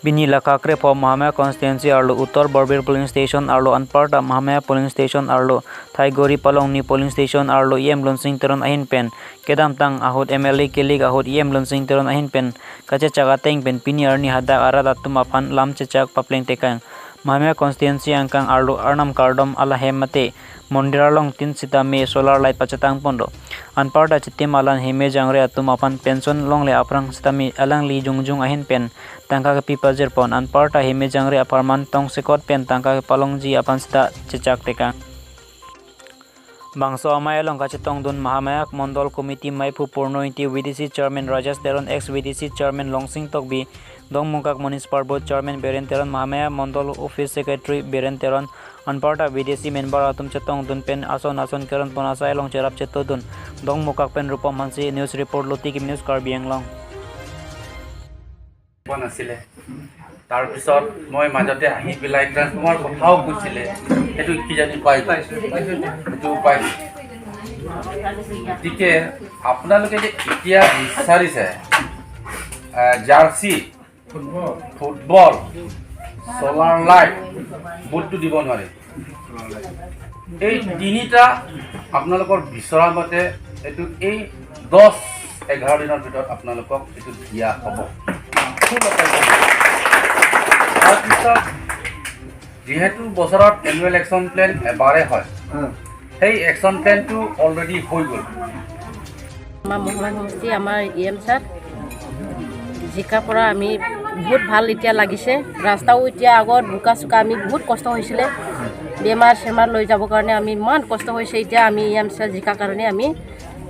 Bini laka krepho Mahamaya constituency arlo Uttar Borbil polling station arlo Anparta Mahamaya polling station arlo Thaigori Palong ni polling station arlo EM Lunsing teron ahin pen kedam tang ahut MLA kelik ahut EM Lunsing teron ahin pen kache chak ateng pen pini arni hadak arat atum aphan lam chechak papleng tekang Mahamaya constituency angkang arlo arnam kardom ala hemate mondir along tin sita me solar light pachatang pondo anparta chitim alan heme jangre atum aphan pension long le aprang sitami alang li jungjung ahin pen tangka ke pipa jer pon anparta heme jangre aparman tong sekot pen tangka ke palong ji aphan sita chechak tekang Bangso Amaya long kachetong dun Mahamaya Mondol Committee Maipu Porno inti VDC Chairman Rajesh Teron ex VDC Chairman Longsing Tokbi Dong Mungkak Municipal Board Chairman Beren Teron Mahamaya Mondol Office Secretary Beren Teron Anparta VDC Member Atum Chetong dun pen ason ason keron ponasa long cherap cheto dun Dong Mukak pen Rupam Hansi News Report Loti Kim News Karbi Anglong পোৱা নাছিলে। তাৰপিছত মই মাজতে আহি পেলাই transformer কথাও কৈছিলে, সেইটো কিজানি পাই গ'ল, সেইটো পাইছোঁ। গতিকে আপোনালোকে যে এতিয়া বিচাৰিছে জাৰ্চি, ফুটবল, চ'লাৰ লাইট, বুটটো দিব নোৱাৰি। এই তিনিটা আপোনালোকৰ বিচৰা মতে এইটো এই 10-11 দিনৰ ভিতৰত আপোনালোকক এইটো দিয়া হ'ব। তাৰপিছত যিহেতু বছৰত এনুৱেল একশ্যন প্লেন এবাৰে হয়, সেই একশ্যন প্লেনটো অলৰেডি হৈ গ'ল। আমাৰ মহামায়া সমষ্টি, আমাৰ ই এম ছাৰ জিকাৰ পৰা আমি বহুত ভাল এতিয়া লাগিছে। ৰাস্তাও এতিয়া, আগত বোকা চোকা, আমি বহুত কষ্ট হৈছিলে। বেমাৰ চেমাৰ লৈ যাবৰ কাৰণে আমি ইমান কষ্ট হৈছে। এতিয়া আমি ই এম ছাৰ জিকাৰ কাৰণে আমি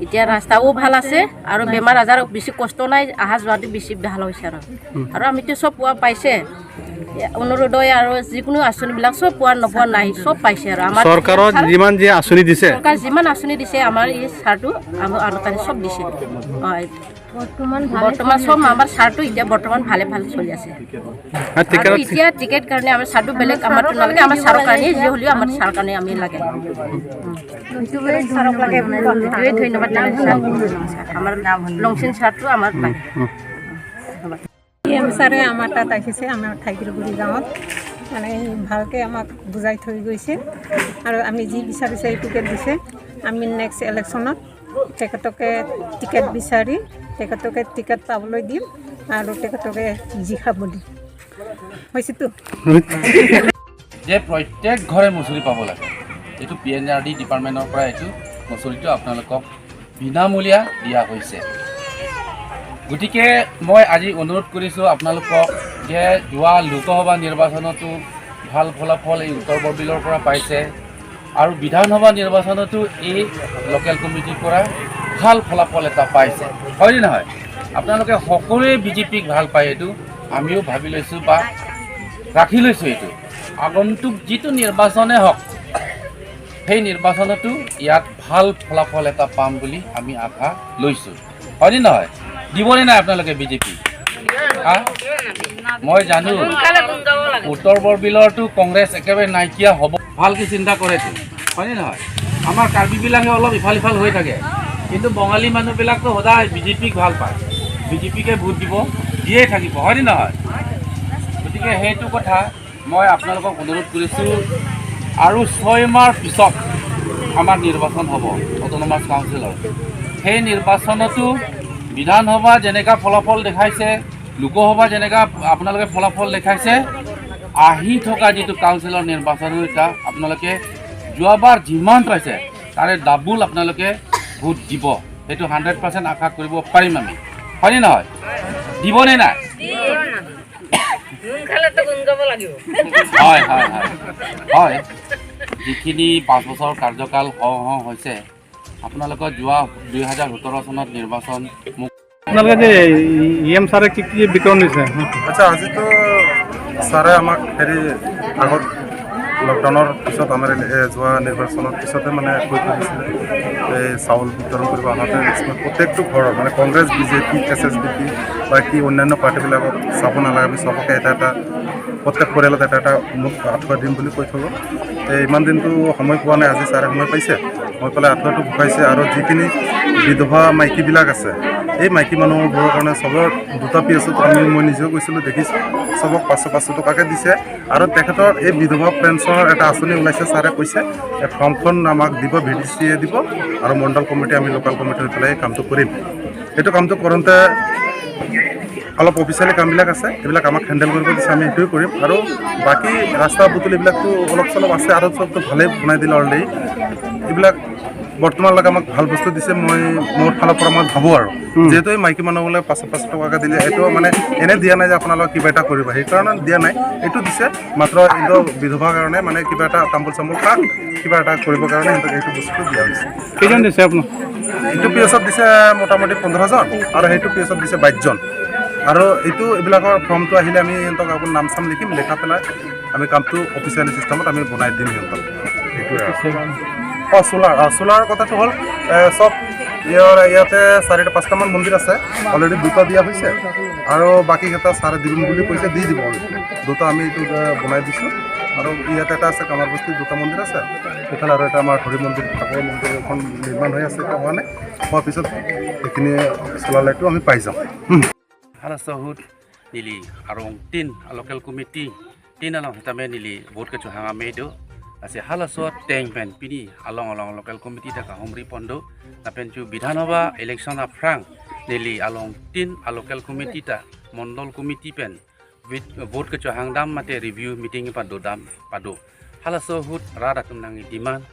এতিয়া ৰাস্তাও ভাল আছে আৰু বেমাৰ আজাৰ বেছি কষ্ট নাই, অহা যোৱাটো বেছি ভাল হৈছে। আৰু আমিতো চব পোৱা পাইছে, অৰুণোদয় আৰু যিকোনো আঁচনিবিলাক চব পোৱা নোপোৱা নাই, চব পাইছে। আৰু আমাৰ চৰকাৰৰ যিমান যি আঁচনি দিছে, চৰকাৰ যিমান আঁচনি দিছে, আমাৰ এই ছাৰটো আমাৰ কাৰণে চব দিছে। হয়, বৰ্তমান চব আমাৰ ছাৰটো এতিয়া বৰ্তমান ভালে ভালে চলি আছে। আৰু টিকেট এতিয়া টিকেট কাৰণে আমাৰ ছাৰটো বেলেগ আমাৰতো নালাগে। আমাৰ ছাৰৰ কাৰণে যি হ'লেও আমাৰ ছাৰৰ কাৰণে আমি লাগে। সেইটোৱে ধন্যবাদ জনাইছোঁ ছাৰ। আমাৰ লংচিন ছাৰটো আমাক লাগে। এম ছাৰে আমাৰ তাত আহিছে, আমাৰ ঠাইকিৰগুৰি গাঁৱত, মানে ভালকৈ আমাক বুজাই থৈ গৈছে আৰু আমি যি বিচাৰিছে সেইটোকে দিছে। আমি নেক্সট ইলেকশ্যনত তেখেতকে টিকেট বিচাৰি তেখেতকে টিকেট পাবলৈ দিম আৰু তেখেতকে জিকাব দিম হৈছেতো। যে প্ৰত্যেক ঘৰে মচুৰি পাব লাগে, এইটো পি এন আৰ ডি ডিপাৰ্টমেণ্টৰ পৰা এইটো মচুৰিটো আপোনালোকক বিনামূলীয়া দিয়া হৈছে। গতিকে মই আজি অনুৰোধ কৰিছোঁ আপোনালোকক যে যোৱা লোকসভা নিৰ্বাচনতো ভাল ফলাফল এই উত্তৰ বৰবিলৰ পৰা পাইছে আৰু বিধানসভা নিৰ্বাচনতো এই লোকেল কমিটিৰ পৰা ভাল ফলাফল এটা পাইছে, হয়নে নহয়? আপোনালোকে সকলোৱে বিজেপিক ভাল পায়, এইটো আমিও ভাবি লৈছোঁ বা ৰাখি লৈছোঁ। এইটো আগন্তুক যিটো নিৰ্বাচনে হওক, সেই নিৰ্বাচনতো ইয়াত ভাল ফলাফল এটা পাম বুলি আমি আশা লৈছোঁ, হয়নে নহয়? দিবনে নাই আপোনালোকে বিজেপি? হা, মই জানো উত্তৰ বৰবিলৰতো কংগ্ৰেছ একেবাৰে নাইকিয়া হ'ব। ভালকৈ চিন্তা কৰেতো, হয়নে নহয়? আমাৰ কাৰ্বিবিলাকে অলপ ইফাল সিফাল হৈ থাকে, কিন্তু বঙালী মানুহবিলাকতো সদায় বিজেপিক ভাল পায়, বিজেপিকে ভোট দিব দিয়ে থাকিব, হয়নে নহয়? গতিকে সেইটো কথা মই আপোনালোকক অনুৰোধ কৰিছোঁ। আৰু 6 মাহ পিছত আমাৰ নিৰ্বাচন হ'ব অট'নমাছ কাউন্সিলৰ। সেই নিৰ্বাচনতো বিধানসভা যেনেকুৱা ফলাফল দেখাইছে, লোকসভা যেনেকুৱা আপোনালোকে ফলাফল দেখাইছে, আহি থকা যিটো কাউন্সিলৰ নিৰ্বাচন এটা আপোনালোকে যোৱাবাৰ যিমান পাইছে তাৰে ডাবুল আপোনালোকে ভোট দিব, সেইটো 100% আশা কৰিব পাৰিম আমি, হয়নে নহয়? দিবনে নাই? হয়, যিখিনি 5 বছৰ কাৰ্যকাল হওঁ হওঁ হৈছে আপোনালোকৰ, যোৱা 2017 চনত নিৰ্বাচন মোক আপোনালোকে যে ই এম ছাৰে কি কি বিতৰণ দিছে? আচ্ছা, আজিতো ছাৰে আমাক হেৰি আগত লকডাউনৰ পিছত আমাৰ যোৱা নিৰ্বাচনৰ পিছতে মানে কৈ থৈ দিছিলে এই চাউল বিতৰণ কৰিব আহোঁতে প্ৰত্যেকটো ঘৰৰ মানে কংগ্ৰেছ, বিজেপি, SSBP বা কি অন্যান্য পাৰ্টিবিলাকক চাব নালাগে, আমি চবকে এটা এটা প্ৰত্যেক পৰিয়ালত এটা এটা মোক আঁঠুৱা দিম বুলি কৈ থৈ গ'ল। এই ইমান দিনটো সময় পোৱা নাই, আজি ছাৰে সময় পাইছে, মই পেলাই আঁঠুৱাটো ভুকাইছে। আৰু যিখিনি বিধৱা মাইকীবিলাক আছে, এই মাইকী মানুহবোৰৰ কাৰণে চবৰ দুটা পি এছত আমি মই নিজেও গৈছিলোঁ, দেখিছোঁ চবক 500 টকাকৈ দিছে। আৰু তেখেতৰ এই বিধৱা পেঞ্চনৰ এটা আঁচনি ওলাইছে, ছাৰে কৈছে এই ফৰ্মখন আমাক দিব, VDCয়ে দিব আৰু মণ্ডল কমিটি, আমি লোকেল কমিটি হৈ পেলাই এই কামটো কৰিম। এইটো কামটো কৰোঁতে অলপ অফিচিয়েলি কামবিলাক আছে, এইবিলাক আমাক হেণ্ডেল কৰিব দিছে, আমি সেইটোৱে কৰিম। আৰু বাকী ৰাস্তা পদূলি এইবিলাকতো অলপ চলপ আছে, আৰু চবটো ভালেই বনাই দিলে অলৰেডি। এইবিলাক বৰ্তমানলৈকে আমাক ভাল বস্তু দিছে, মই মোৰ ফালৰ পৰা মই ভাবোঁ। আৰু যিহেতু এই মাইকী মানুহবোৰে 500 টকাকৈ দিলে, এইটো মানে এনে দিয়া নাই যে আপোনালোকে কিবা এটা কৰিব, সেইকাৰণে দিয়া নাই, এইটো দিছে মাত্ৰ এইটো বিধৱাৰ কাৰণে, মানে কিবা এটা তামোল চামোল খাক কিবা এটা কৰিবৰ কাৰণে সিহঁতক এইটো বস্তুটো দিয়া হৈছে। কেইজন দিছে আপোনাক? এইটো পি এছত দিছে মোটামুটি 15জন আৰু সেইটো পি এছত দিছে 22জন। আৰু এইটো এইবিলাকৰ ফৰ্মটো আহিলে আমি সিহঁতক আপোনাৰ নাম চাম লিখিম, লেখা পেলাই আমি কামটো অফিচিয়েলি চিষ্টেমত আমি বনাই দিম সিহঁতক, সেইটোৱে। অঁ, চ'লাৰ, অঁ চ'লাৰৰ কথাটো হ'ল চব ইয়াতে 4টা 5টামান মন্দিৰ আছে, অলৰেডি দুটা দিয়া হৈছে আৰু বাকীকেইটা ছাৰে দিম বুলি কৈছে, দি দিব অলৰেডি। দুটা আমি এইটো বনাই দিছোঁ। আৰু ইয়াতে এটা আছে কামাৰবস্তিত, দুটা মন্দিৰ আছে সেইফালে, আৰু এটা আমাৰ হৰি মন্দিৰ, ঠাকুৰ মন্দিৰ এখন নিৰ্মাণ হৈ আছে, এতিয়া হোৱা নাই, হোৱাৰ পিছত সেইখিনি চ'লাৰ লাইটটো আমি পাই যাম। হালাসহুত nili arong tin local committee tin along hitame nili vote ke chuhanga medo ase halaso teng pen pini along along local committee ta homri pondo tapen chu vidhanova election afrang nili along tin local committee ta mondol committee pen with vote ke chuhang dam mate review meeting pa do dam pado halaso hut rada tumnangi demand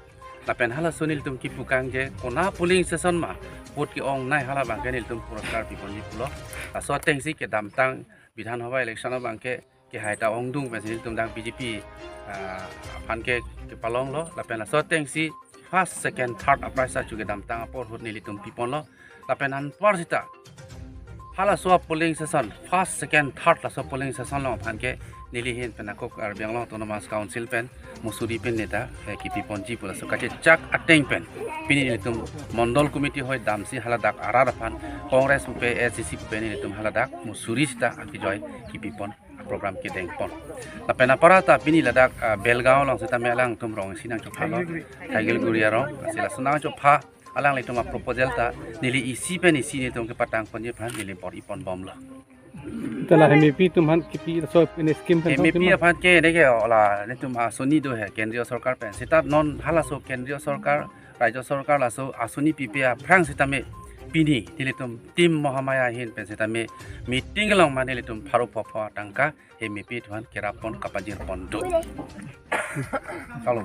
tapen halaso nil tum ki pukang je kona polling station ma vote ki ong nai hala bangke nil tum puraskar pipon ji pulo aso tengsi ke damtang vidhanova election bangke ke haita ongdung pe nil tum dang BJP phanke ke palong lo lapen aso tengsi first second third aprai sa chu ke damtang apor hut nil tum pipon lo lapen an par sita hala so polling station first second third la so polling station lo phanke nili hin penakok ar Bangalore Autonomous Council pen Musuri pen neta ki pipon ji pula so kache chak ateng pen pini nili tum mondol committee hoy damsi haladak ararafan Congress pe SCC pe nili tum haladak Musuri sita akijoy ki pipon program ki deng pon la pena parata pini ladak Belgaon long sita melang tum rong sinang chopha lo Thaigilguri aro asila sunang chopha alang le tum proposal ta nili isi pen isi ni tum ke patang pon je phan nili por ipon bom lo तला MP तुम किपी सो इन scheme पे MP Affan के এনেকে ওলা নে तुम आसনি दो है केंद्रीय सरकार पे सिता नन हालासो केंद्रीय सरकार राज्य सरकार लासो आसनि पिपिया फ्रांग सितामे पिनि दिले तुम टीम महामाया हिन पे सितामे मीटिंग long माने ले तुम फारो फफा टंका एमपी थवान केरापन कापाजिर पन दो कालो।